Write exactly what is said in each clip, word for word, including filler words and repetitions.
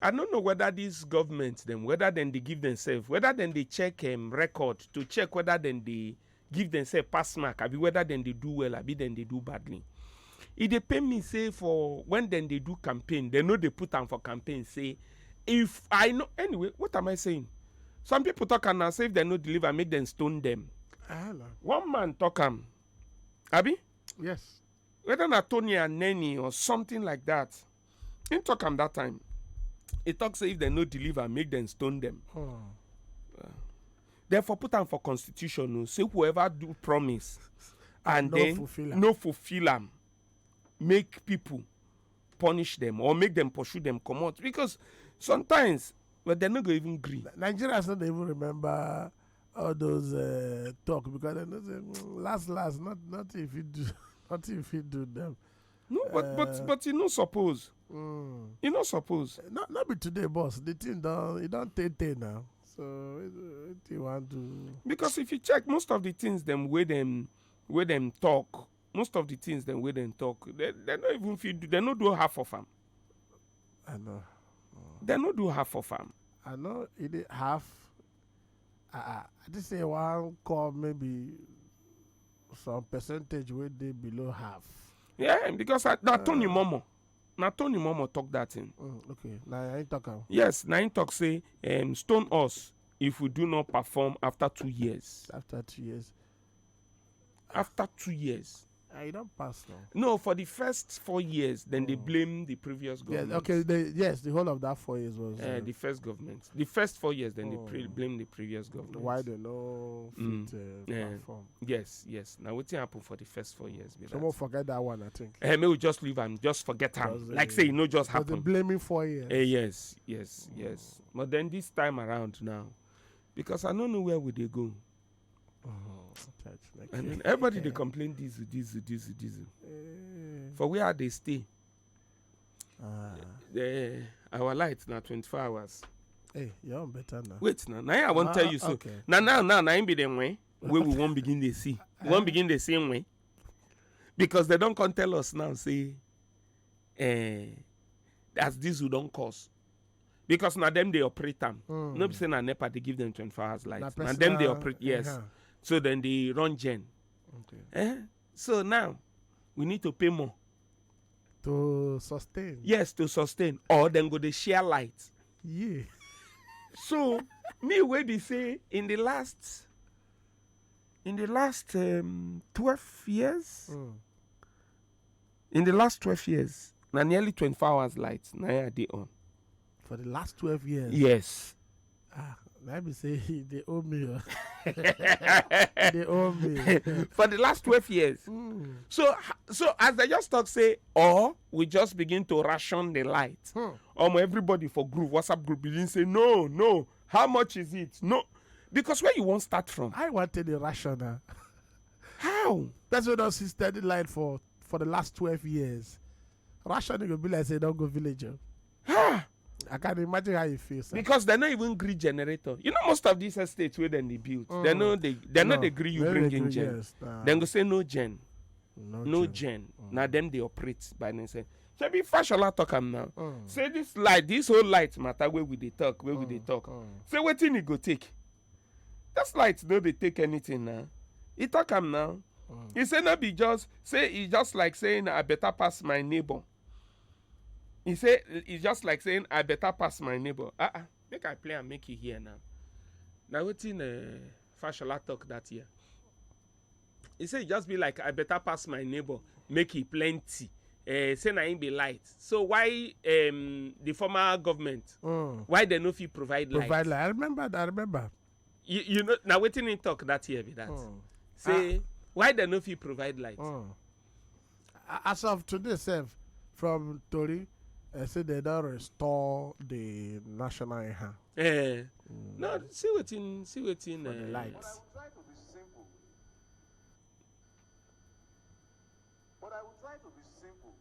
I don't know whether this government dem, whether dem dey give themselves, whether dem dey check um, record to check whether dem dey give themselves pass mark, abi whether dem dey do well, abi dem dey do badly. E dey pain me say for when dem dey do campaign, dem no dey put am for campaign say, if I know, anyway, what am I saying? Some people talk am now say if dem no deliver, make dem stone dem. Ah, no. One man talk am, abi Yes. Whether na Tony and Nenny or something like that. Him talk am that time. He talk say if dem no deliver, make dem stone dem. Hmm. Therefore, put am for constitution o, say whoever do promise and No then fulfill am. No fulfill am, make people punish them or make them pursue them comot, because sometimes, well, dem no go even gree. Nigerians no dey even remember all those uh, talk because they know say mm, last last not nothing if you do nothing if you do them. No, but but Uh, but you no suppose. Mm. You no suppose. Not not be today, boss. The thing don e don tey tey now. So wetin you wan do? Because if you check most of the things dem wey dem wey dem talk, most of the things dem wey dem talk, they they no even fit do, they no do half of am. I know. They no do half of am. I know e dey half. I I I think say one call maybe some percentage wey dey below half. Yeah, because I, na Tony Momo, na Tony Momo talk that thing. Mm, okay, na him talk am Yes, na him talk say um, stone us if we do not perform after two years. After two years. After two years. Ah, e don pass now. No, for the first four years, then they Mm. blame the previous Yes, government. okay. The, yes, the whole of that four years was Uh, uh, the first government, the first four years, then they pre- Oh. blame the previous government. Why they no fit Mm, uh, yeah. Perform? Yes, yes. Now what happened for the first four years? Be Someone that. Forget that one, I think. Eh, may we just leave am, just forget am. Because Like they- say e no just But they happen. Blaming four years. Eh, yes, yes, yes. But then this time around now, because I don't know where we dey go, Oh, church, like, and then everybody dey complain diesel, diesel, diesel, diesel. Eh, For where I dey stay, ah. eh, our light na twenty-four hours. Hey, you're on better now. Wait now, now I wan Ah, tell you so. Okay. Now now now now him be the way wey we wan begin dey see. We wan begin dey see way, because they don come tell us now say, eh, as diesel don cost, because na dem dey operate am. Mm. No be say na nepa dey give them twenty-four hours light. Na Na dem dey personal, operate, yes. uh-huh. So then they run gen. Okay. Eh? So now we need to pay more. To sustain. Yes, to sustain, or then go dey share light. Yeah. So me wey be say in the last in the last um, twelve years, Mm. in the last twelve years, na nearly twenty-four hours light na I dey on. For the last twelve years. Yes. Ah, let me say they owe me. Oh. They owe me. For the last twelve years. Mm. So so as they just talk say, or we just begin to ration the light. Hmm. Um, everybody for group, WhatsApp group, begin say no, no. How much is it? No, because where you wan start from? I wanted a rational. How? That's what I see steady light for for the last twelve years. Rationing go be like say don't go village. Oh. Ah, I can imagine how you feel, sir. Because they no even gree generator. You know most of these estates where then they build, they Mm. no they they no No, they gree you they bring don't in agree, gen. Yes, nah. Then go say no gen, no, no gen. gen. Mm. Now them they operate by themselves. Shebi Fashola talk am now. Mm. Say this light, this whole light matter where we dey talk, where we dey Mm, talk. mm. Say wetin e go take? This light no dey take anything now. He talk am now. Mm. He say no be just say e just like saying I better pass my neighbor. He say e just like saying I better pass my neighbor. Ah ah, make I play and make you hear now. Now wetin uh, Fashola talk that year? He say e just be like I better pass my neighbor, make e plenty. Uh, say na him be light. So why um, the former government, Mm. why they no fit provide light? Provide light. I remember. I remember. You, you know, now wetin he talk that year be that. Mm. Say why they no fit provide light? Mm. A- As of today, self from Tori, I say they don't restore the national income. Eh, no, see wetin, see wetin. For the Uh, light. But I will try to be simple. But I will try to be simple.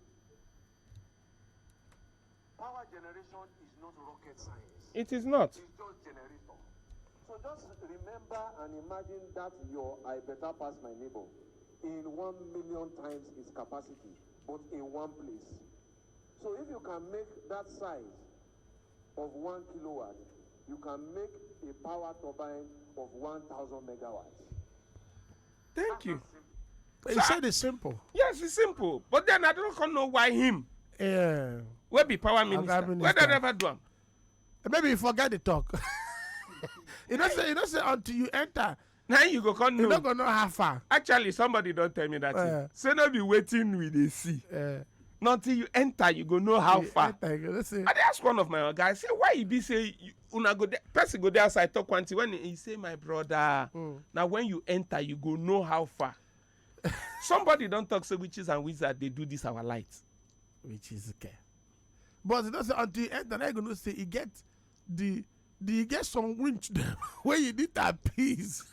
Power generation is not rocket science. It is not. It's just generator. So just remember and imagine that your I better pass my neighbor in one million times its capacity, but in one place. So if you can make that size of one kilowatt, you can make a power turbine of one thousand megawatts. Thank you. He said it's simple. Yes, it's simple. But then I don't come know why him, Yeah. where be power minister, Minister. Where they never do am. Maybe you forget the talk. You don't say you don't say until you enter. Now you go come You know. Don't go know how far. Actually, somebody don't tell me that. Eh. Thing. Say no be waiting we dey see. Uh, Not till you enter, you go know how far. Enter, you go see. I dey ask one of my guys, say why e be say you, una go there, person go there outside talk one thing when he say my brother. Mm. Now when you enter, you go know how far. Somebody don't talk say witches and wizards they do this our light. Which is okay. But you know say until you enter, now you gonna say you get the the you get some winch them where you need that piece.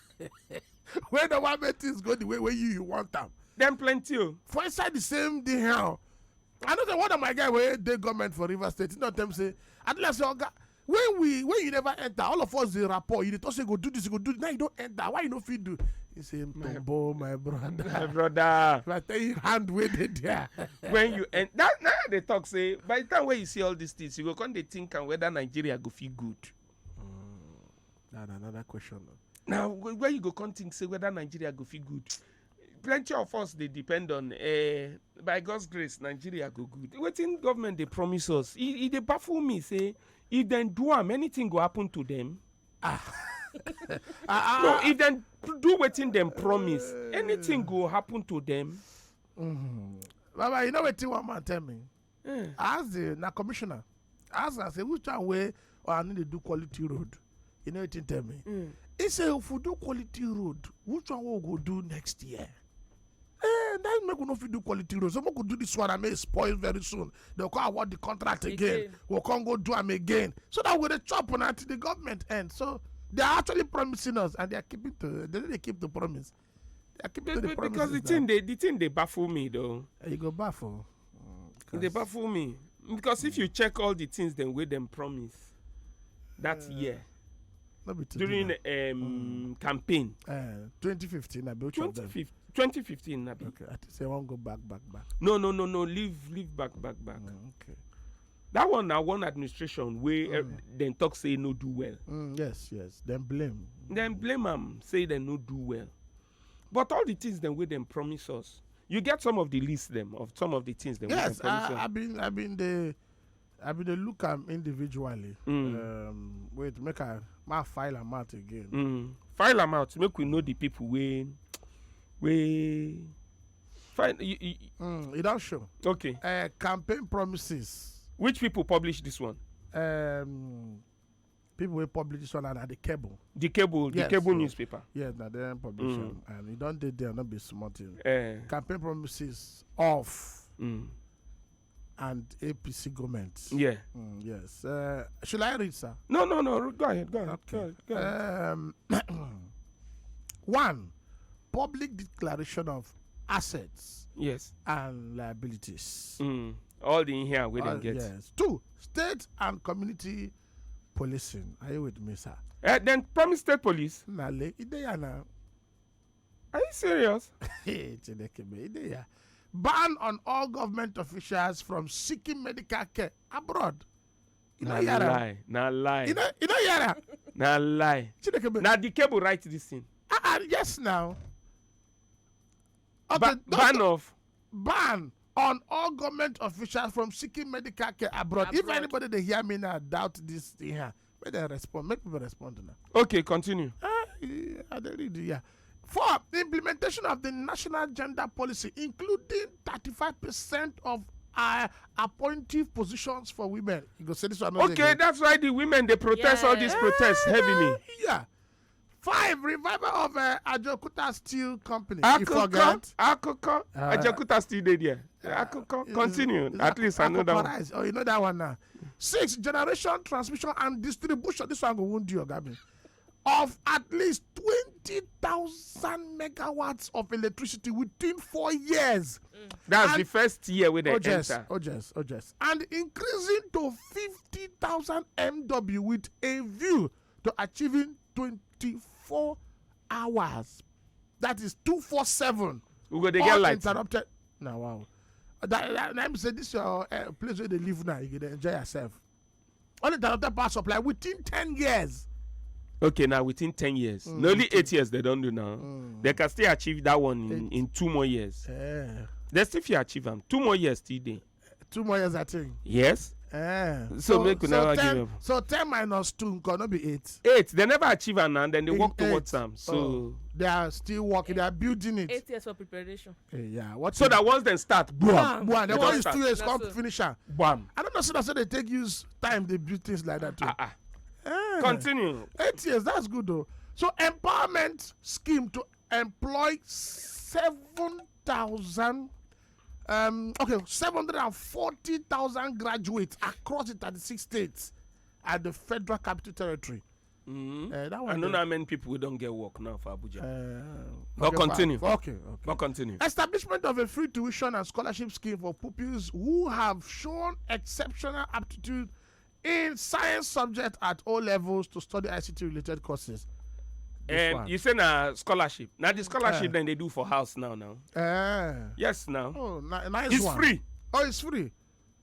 Where the one make things go the way where you you want them. Them plenty. Oh. For inside the same thing here. I know that one of my guy where they government for River State, not them say, at least, okay, when we when you never enter, all of us the rapport, you dey talk say go do this, go do this. Now you don't enter. Why you no fit do? He say, Tombo, my brother. My brother. If I tell you hand where they there. When you end that now they talk say by the time where you see all these things, you go come they think and whether Nigeria go feel good. That's another question. Now wh- where you go come think say whether Nigeria go feel good. Plenty of us they depend on uh, by God's grace Nigeria go good. Waiting government they promise us. It, it they baffle me say if they do am anything go happen to them. Ah. No, if they do waiting them promise, anything go happen to them. Baba, you know what one man tell me? Eh. I ask the na commissioner. I ask I say which one way or I need to do quality road. You know what he tell me? He say if we do quality road, which one we go do next year? Eh, that make we no fit do quality road. So we could do this one and may spoil very soon. They'll call award the contract again. Again. We'll come go do them again. So that we the chop on until the government end. So they are actually promising us and they are keeping to they, they keep the promise. They are keeping Be- to the be- promises. because the Now. thing they the thing they baffle me though. Eh, you go baffle. Mm, They 'cause baffle me because if you check all the things then with them promise that year no be today during now. um campaign Eh, twenty fifteen, I built of them. twenty fifteen twenty fifteen na be Okay, I think say I won't go back, back, back. no no no no leave leave back back back Mm, okay. That one na one administration wey eh, dem talk say no do well. Mm, yes, yes. Then blame. Dem blame am say dem no do well. But all the things dem wey dem promise us, you get some of the list dem of some of the things dem wey dem Yes, promise I, us. I been, I been the, I been the look am individually. Mm. Um, wait, make I, ma file am out again. Mm. File am out make we know the people wey wey fine. You, you, Mm, it don't show. okay, Uh, campaign promises. which people publish this one? Um, people will publish this one at the cable. The cable, the Yes, cable yes. Newspaper. Yeah, now they publish Mm. am, and it don't did there, not be smart thing. Eh, Campaign promises of mm. and A P C government. Yeah. Mm, yes. Uh, should I read, sir? No, no, no. Go ahead. Go ahead. Okay. Go ahead, go ahead. Um, one, public declaration of assets Yes. and liabilities. Mm. All the in here we Uh, don't get. Yes. Two, state and community policing. Are you with me, sir? Eh, then promise state police. Nale, ideya now. Are you serious? Hey, Chineke me, ideya. Ban on all government officials from seeking medical care abroad. You know, Na Yara. lie. Na lie. You know, you know, Yara. Na lie. Chineke me. Na the cable write this thing. Ah, ah, yes, now. Okay, Ba- doctor, ban of. Ban on all government officials from seeking medical care abroad. If Abroad. Anybody they hear me now doubt this thing here, may they respond. Make people respond now. Okay, continue. Ah, yeah, I dey read, yeah. Four, implementation of the national gender policy, including thirty-five percent of uh, appointive positions for women. You go say this one. No dey Okay, good. That's why the women they protest all these Yeah. protests heavily. Yeah. Five, revival of uh, Ajaokuta Steel Company. You Akoko, forget? Akoko, Uh, Ajaokuta still dey there. Akoko, Is- continue. is At that least another one. Akoko Rice? Oh, you know that one now. Six, generation, transmission, and distribution. This one go wound you, Gabi. Of at least twenty thousand megawatts of electricity within four years. That's And- the first year where they Oh, yes. enter. Oh, yes. Oh, yes. And increasing to fifty thousand M W with a view to achieving twenty-four hours. That is two four seven. We go dey get light. Uninterrupted. Now, wow. That, that, let me say this your uh, place where they live now. You can enjoy yourself. uninterrupted power supply within ten years. Okay, now within ten years, Mm, na only okay. Eight years they don do now. Mm. They can still achieve that one in, Eight. In two more years. Eh. They still fit achieve am. Two more years still dey. Two more years, I think. Yes. Eh. So make we never give ten, up. So ten minus two, gonna be eight. Eight. They never achieve am, and then they In work towards eight. am. So Oh, they are still working. They are building it. Eight years for preparation. Eh, yeah. What? So that once they start, boom. Bam. Boy, they They call don it start. two years. Na Come so. Finish am. Bam. I don't know. So that's how they take use time. They build things like that too. Ah, ah. Eh. Continue. Eight years. That's good though. So empowerment scheme to employ seven thousand. Um, okay, seven hundred and forty thousand graduates across the thirty-six states at the Federal Capital Territory. Mm. Uh, that I one. don't Dey- know how many people we don't get work now for Abuja. Uh, But okay, fine. Continue. Okay, okay. But continue. Establishment of a free tuition and scholarship scheme for pupils who have shown exceptional aptitude in science subject at O levels to study I C T related courses. This Um, one. You say na scholarship. Now the scholarship Eh. Then they do for house now now. Eh. Yes now. Oh, ni- nice It's one. Free. Oh, it's free.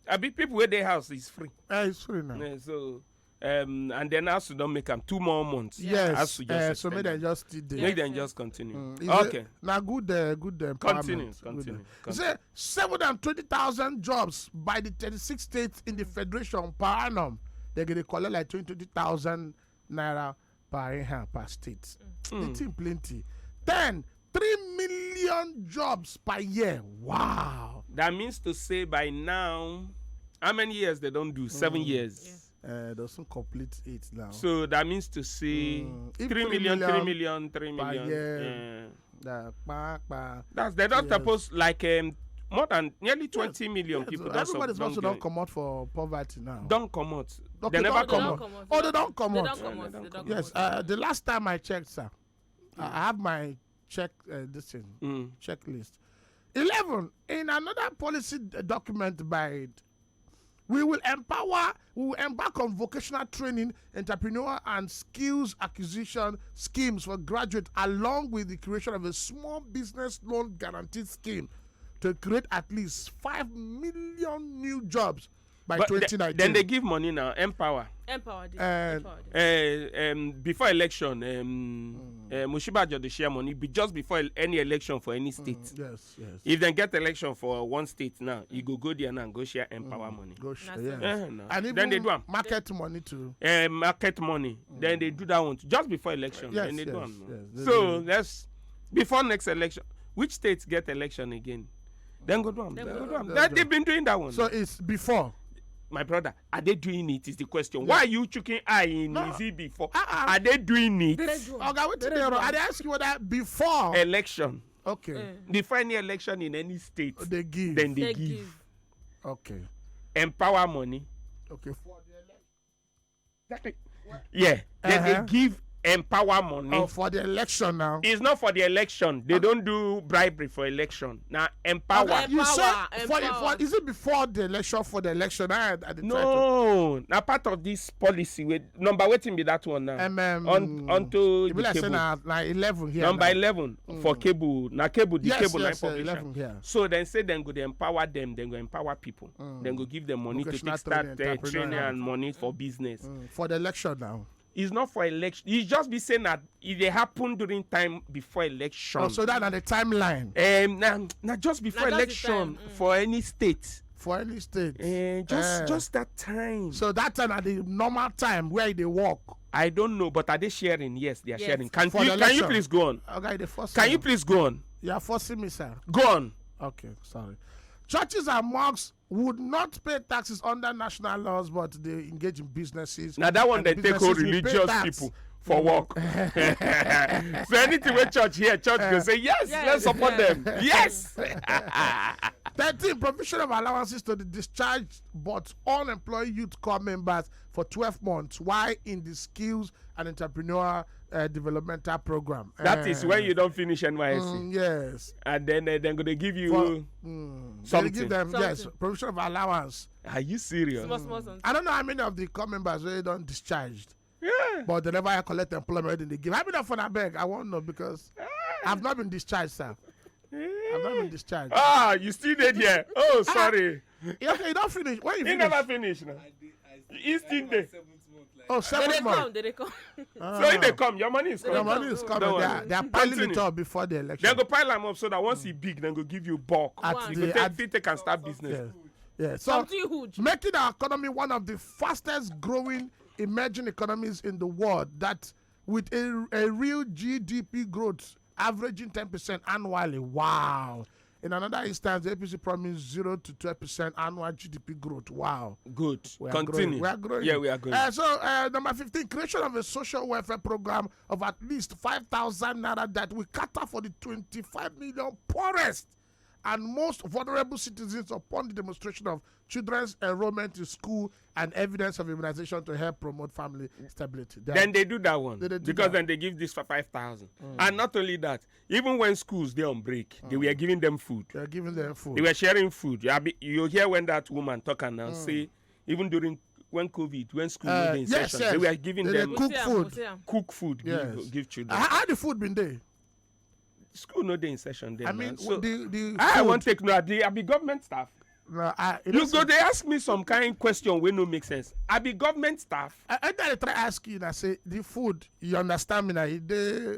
I be people where they house is free. Eh, it's free now. Eh, so um, and then also don't make them two more months. Yes. As to just Eh, so extend maybe they them. Just did there. Make Yes, them yes. Just continue. Mm, it's a- Okay. Now good, uh, good. Uh, Continue. empowerment. Good, Continue. uh, Say seven hundred and twenty thousand jobs by the thirty-six states in the federation per annum. They're gonna collect like twenty thousand naira per year per state. Mm. The thing plenty. Then three million jobs per year. Wow. That means to say by now, how many years they don't do? Seven Mm. years. Yes. Uh, they'll soon complete it now. So that means to say Mm, if three three million, million three million, three per million. year. Yeah. Uh, pa, pa. That's they don't Yes. Suppose like um, more than nearly twenty million Yes, people. so Don't everybody's sup- also don't don't get- come out for poverty now. Don't come out. Okay, They never don't come come out. out. Oh, they don't come They out. don't come Yeah, out. they They don't don't Yes. come out. Uh, the last time I checked, sir, I I have my check. Uh, this thing. Mm. Checklist. Eleven. In another policy d- document by it, we will empower, we will embark on vocational training, entrepreneur and skills acquisition schemes for graduates, along with the creation of a small business loan guarantee scheme to create at least five million new jobs by But th- twenty nineteen. Then they give money now. Empower. Empower this. Uh, Empower this. Uh, um, before election, um, uh, Mushibajo dey share money be just before el- any election for any state. Mm, yes, yes. If they get election for one state now, you go go there now and go share empower Mm, money. Go share, That's yes. it. Eh, no. And even Then they do am. Market money too. Uh, market money. Then they do that one too. Just before election. Yes, Then they do yes, am. Yes, they So do. Let's before next election. Which states get election again? Then go do am. Then Then go go do do am. am. Then they've been doing that one. So it's before. My brother, are they doing it? Is the question. Why are you choking eye in? No. Is it before? Uh-uh. Are they doing it? They do am. Oga, wetin They dey do wrong? am. I dey ask you whether before. Election. Okay. Eh. Before any election in any state, They give. Then they, They give. give. Okay. Empower money. Okay. Exactly. Yeah. Then Uh-huh. They give empower money. Oh, for the election now. It's not for the election. They don't do bribery for election. Now empower. You say Empower, for, empower. for is it before the election, for the election? I, I dey try to- No, now part of this policy. With number waiting be that one now. Um, um, On onto e be the like say cable. Na, na eleven here. Number Now. Eleven for cable. Now cable the Yes, cable yes, line yeah, publisher. Eleven here. So then say then go they empower them. Then go empower people. Mm. Then go give them money to Vocational take start training, uh, entrepreneur training and- and money for business. Mm, for the election now. It's not for election. It's just be saying that if they happen during time before election. Oh, so that na the timeline Um, now, now just before Na just the election time, mm. for any state. For any state. Eh, just Eh. Just that time. So that time at the normal time where they work. I don't know, but are they sharing? Yes, they are Yes. Sharing. Can For you the Can you election. Please go on? Okay, the first. Can you Time. Please go on? You are forcing me, sir. Go on. Okay, sorry. Churches and mosques would not pay taxes under national laws, but they engage in businesses. Now that one And they the take all businesses will pay religious tax. People for work. So anything with church here, church will Eh. Say yes, Yes, Let's support yes. Them. Yes. Thirteen, provision of allowances to the discharged but unemployed youth corps members for twelve months while in the skills and entrepreneur uh, developmental program. That is Uh, when you don't finish N Y S C. Mm, yes. And then uh, then go they give you For, mm, they Something. Give them yes Something. Provision of allowance. Are you serious? Small, small something. I don't know how many of the corps members wey don discharged, Yeah. But they never collect employment in the give. How many of una beg? I won't know because I've not been discharged, sir. I've not been discharged. Ah, you still did here. Oh, sorry. Yeah, okay, you don't finish. When you He finish, Never finished. No? I did, I He still dey. Oh, They dey seven come, months. They dey come. So if they come, your money is They Your coming. come. Money is Don't coming. They worry. Are, they are piling Continue. It up before the They election. Go pile am up so that once he big, then go give you bulk. At One. You the, go take, at, fit take and start business. yeah. Yeah. So Something huge. Making our economy one of the fastest growing emerging economies in the world, that with a, a real G D P growth averaging ten percent annually. Wow. In another instance, the A P C promised zero to twelve percent annual G D P growth. Wow. Good. We are Continue. Growing. We are growing. Yeah, we are growing. Uh, so, uh, number fifteen, creation of a social welfare program of at least five thousand naira that will cater for the twenty-five million poorest and most vulnerable citizens upon the demonstration of children's enrollment in school and evidence of immunization to help promote family stability. They Then are- they do that one They, they do because that. Then they give this for five thousand. And not only that, even when schools they on break, they were giving them food. They are giving them food. They were sharing food. You, abi- you hear when that woman talk and now say, even during when COVID, when school Uh, no dey in yes, session, yes. they were giving They them dey cook Museum, food. Museum. Cook food, Yes. give, give children. How, how the food been there? School no dey in session then. I Now. mean, So, the, the I food, want take no. I be, I be government staff. No, I, You go. They ask me some kind question wey no make sense. I be government staff. I, I try to ask you and I say the food. You understand me now? It dey,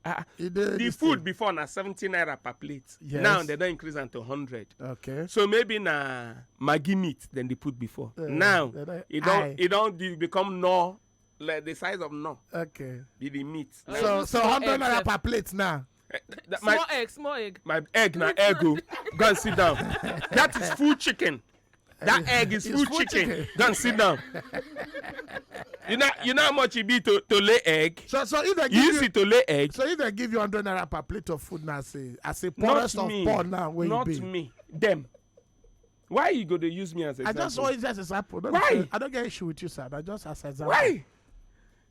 Ah, it dey the this food thing. Before na seventy naira per plate. Yes. Now they don increase am to hundred. Okay. So maybe na Maggi meat then they put before. Uh, Now then I- it don't I- it don't de- become no, like the size of no. Okay. Be the meat. Uh, So even so small hundred egg naira sef. Per plate now. Eh, that- my Small egg, small egg. my egg na egg o. Go and sit down. That is full chicken. That egg is It's full full chicken. Chicken. Go and sit down. You know, you know how much it be to, to lay egg. So so if they You give use you, it to lay egg. So if they give you hundred naira per plate of food now, say I say Not poorest of me. poor now where you Not be. Me. Them. Why you go to use me as I example? Just always just example. Don't Why? Say, I don't get issue with you, sir. I just as example. Why?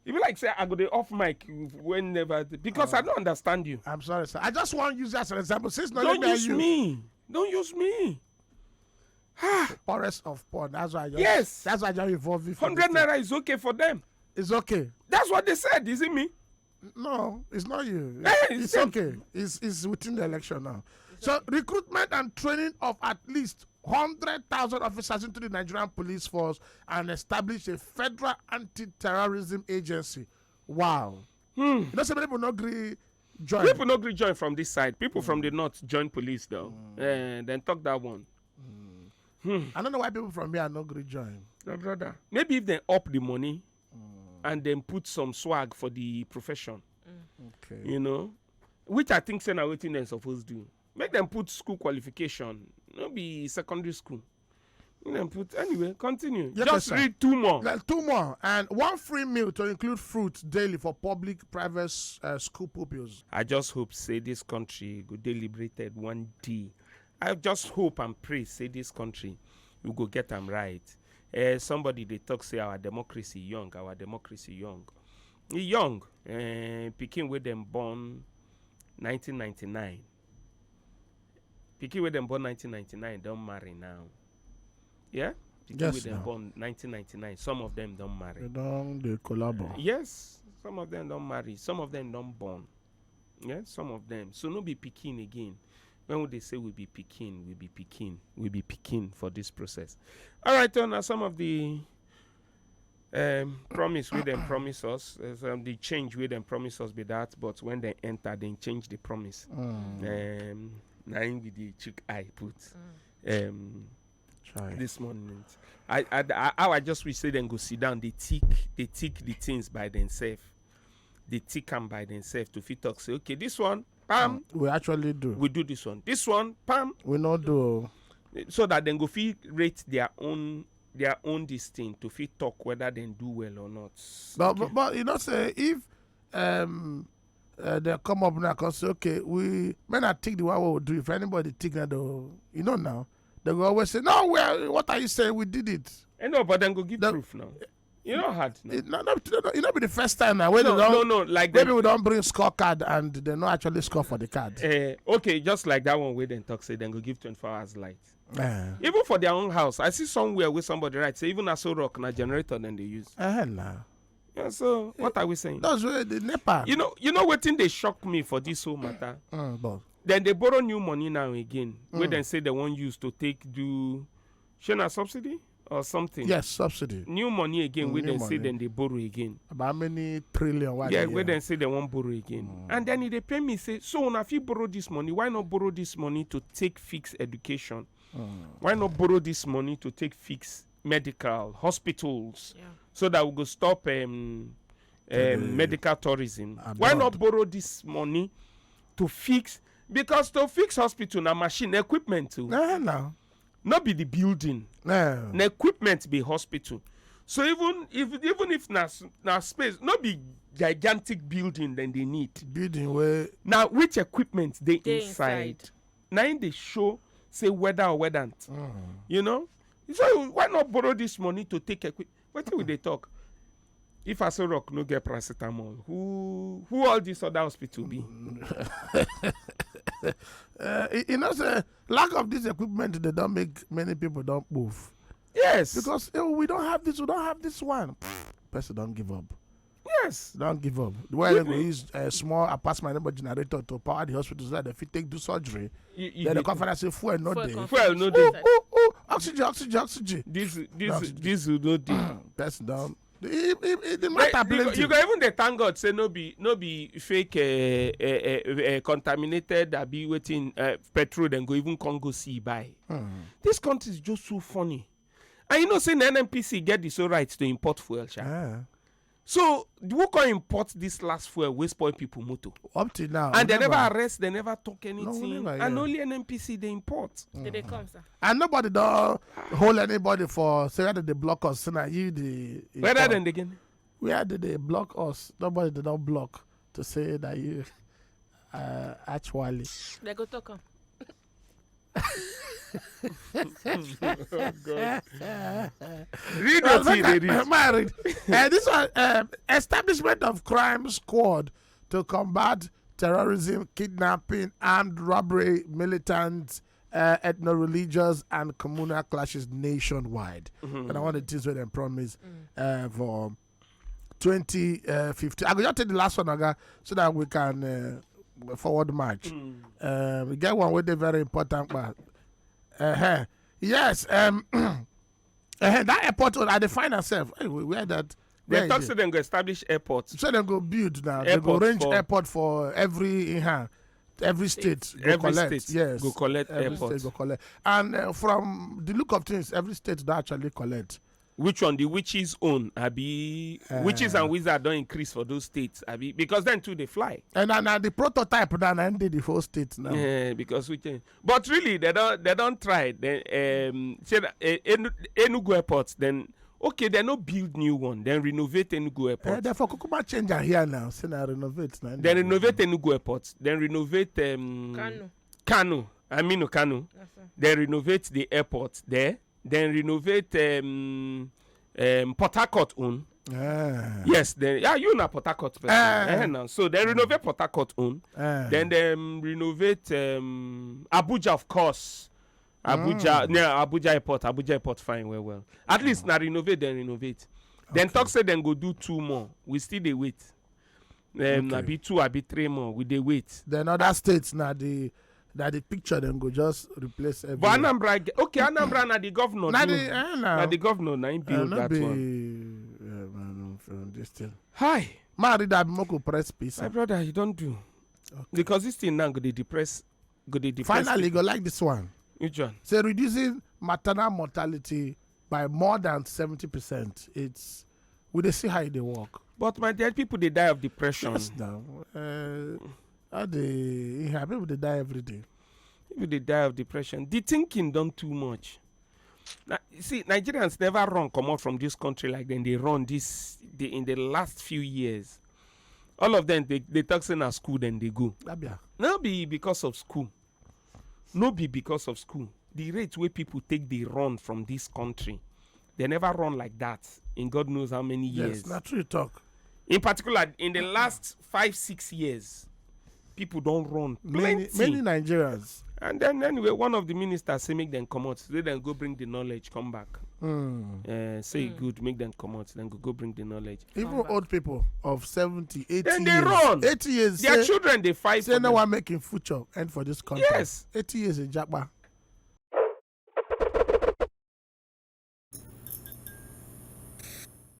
You be like say I go dey off mic whenever because I don't understand you. I'm sorry, sir. I just want to use that as an example. Since not Don't me and use you, Me. Don't use me. Poorest of poor. That's why. I just, Yes. That's why I just involve you. For Hundred this thing. Naira is okay for them. It's okay. That's what they said. Is it me? No, it's not you. Eh, It's, it's it's them. Okay. It's, it's within the election now. So recruitment and training of at least hundred thousand officers into the Nigerian police force and establish a federal anti-terrorism agency. Wow. You know, some people not agree join. People no gree join from this side. People from the north join police though. Eh, then talk that one. I don't know why people from here are not agree join. My brother. Maybe if they up the money and then put some swag for the profession, Okay. you know, which I think say na wetin dem suppose do. Make them put school qualification, no be secondary school. Make them put anyway. Continue. Yes, Just sir. Read two more. Like two more and one free meal to include fruit daily for public private uh, school pupils. I just hope say this country go dey liberated one day. I just hope and pray say this country we go get am right. Uh, somebody dey talk say our democracy young, our democracy young. E young. Uh, pikin wey dem born nineteen ninety-nine. Pikin wey dem born nineteen ninety-nine don marry now. Yeah? Pikin Yes, wey dem now. Born nineteen ninety-nine. Some of them don marry. They don't they collabo. Yes, some of them don marry. Some of them don born. Yeah, some of them. So no be pikin again. When we dey say we be pikin, we be pikin, we be pikin for this process. All right, now some of the um, promise wey dem promise us, uh, some the change wey dem promise us be that, but when they enter, they change the promise. Um, na im we dey chook eye put. Um, Try. This morning, I, I, I, how I just wish say dem go sit down, they tick, they tick the things by themselves. They tick am by themselves to fit talk say, okay, this one, pam, We actually do. We do this one. This one, pam, We not do. So that dem go fit rate their own their own this thing to fit talk whether dem do well or not. But, Okay. but but you know say if um uh, they come up now and say okay we may not take the one we will do if anybody take that though you know now they go always say no well what are you saying we did it. Eh, no, but dem go give The- proof now. You know hard now. It, no, no, no, no, it not be the first time now when No, they don't, no, no, like when dem- people don't bring scorecard and they not actually score for the card. Eh, okay, just like that one wey dem talk say dem go give twenty-four hours light. Eh. Even for their own house, I see somewhere where somebody write say even Aso Rock na generator dem dey use. Eh, nah. Yeah, so what are we saying? That's where the nepa. You know, you know wetin dey shock me for this whole matter. Mm, but Then they borrow new money now again. Wey dem say they wan use to take do. Shey na subsidy? or something. Yes, subsidy. New money again, Mm, wey new dem say money. Dem dey borrow again. About how many trillion? Why Yeah, the wey year? Dem say dem wan borrow again. And then e dey pain me say, so una fit borrow this money, why not borrow this money to take fix education? Why not borrow this money to take fix medical hospitals, Yeah. so that we go stop um, To um, the medical tourism? abroad. Why not borrow this money to fix? Because to fix hospital na machine, equipment too. Eh, now. Not be the building, Eh, na equipment be hospital. So even if even if na s- na space, not be gigantic building, then they need. Building where Now which equipment they Dey inside? Inside. Now in the show say whether or whether, you know. So why not borrow this money to take equip? What will they talk? If Aso Rock no get paracetamol, who who all this other hospital be? uh, you, you know say lack of this equipment they don't make many people don't move. Yes, Because eh, we don't have this, we don't have this one. Pff, person don't give up. Yes. Don't give up. Where they go use a small apartment number generator to power the hospital so that if you take do surgery, You- you- then the you- conference say fuel no Fuel day. con- Fuel no Ooh, dey. ooh, ooh, oxygen, oxygen, oxygen. This this No. This will no dey. Person down. The, the, the, the matter Then you, go- plenty. You go even dey thank God say no be no be fake uh, uh, uh, uh, contaminated abi wetin uh, petrol dem go even come go see buy. This country is just so funny, and you know say na N N P C get the sole right to import fuel, sha. Ah, So who come import this last fuel wey spoil people motor? up till now, And we they never arrest, they never talk anything, never and hear. Only N N P C they import. They dey come, sir. And nobody don't hold anybody for say whether they block us. So now you the Whether then again, where did they block us? Nobody they don't block to say that you uh, actually. They go talk am. Read what he dey read. My read. Uh, this one, um, establishment of crime squad to combat terrorism, kidnapping, armed robbery, militant, uh, ethno-religious, and communal clashes nationwide. And I want the things where they promise uh, for twenty fifteen. I go just take the last one, okay, so that we can uh, forward march. Um, we get one with a very important part. Uh-huh. Yes. Um, uh, that airport, I define ourselves. Hey, we- where that? They where talk is say it? They go establish airport. So they go build now. They go Airport range for- airport for every uh, every state. Go Every collect. state Yes. Go collect Every airport. State go collect. And uh, from the look of things, every state that actually collect. Which one? The witches own? Abi Uh, witches and wizards don't increase for those states, abi? Because then too they fly. And now, now the prototype now, now they the whole state now. Yeah, because we change. But really, they don't they don't try. They um say that, eh, Enu- Enugu airport. Then okay, they no build new one. Then renovate Enugu Uh, airport. therefore, Kukuma change am here now. Say now renovate now. Then renovate Enugu airport. Then renovate um, Kano. Kano. Aminu Kano. That's all. Then renovate the airport there. Then renovate um, um, Port Harcourt own. Ah. Yes, then yeah, you na Port Harcourt person. Ah. Eh, now. So then renovate Port Harcourt own. Ah. Then um, renovate um, Abuja, of course. Abuja, Mm. near Abuja airport. Abuja airport fine well well. At least na renovate then renovate. Then Okay. Talk say then go do two more. We still dey wait. Um, Okay. Abi two, abi three more. We dey wait. Then other states now the that the picture then go just replace every. But Anambra, ge- okay, Anambra na the governor. Na do. the eh, Na now. the governor na him Uh, build not that be, one. Um, um, um, this thing. Hi. Married that Moko press piece. My brother, you don't do. Okay. Because this thing now go dey depress, go dey depress. Finally, People. Go like this one. Which one? Say reducing maternal mortality by more than seventy percent. It's we dey see how they work. But my dear, people they die of depression. Yes, now. Uh, how they yeah, people they die every day. People they die of depression. The thinking done too much. Now, you see, Nigerians never run come out from this country like then they run this the, in the last few years. All of them they, they talk say na school then they go. Abia. No be because of school. No be because of school. The rate where people take they run from this country, they never run like that in God knows how many years. Yes, not true talk. In particular, in the last five six years, people don't run Many, plenty. Many Nigerians. And then anyway, one of the ministers say make them come out. Say then go bring the knowledge, come back. Mm. Uh, say good, make them come out. Then go go bring the knowledge. Even Come back. Old people of seventy, eighty Then they years. Run. Eighty years. Their Say, children they fight. say For no them. One making future and for this country. Yes. Eighty years in Japa.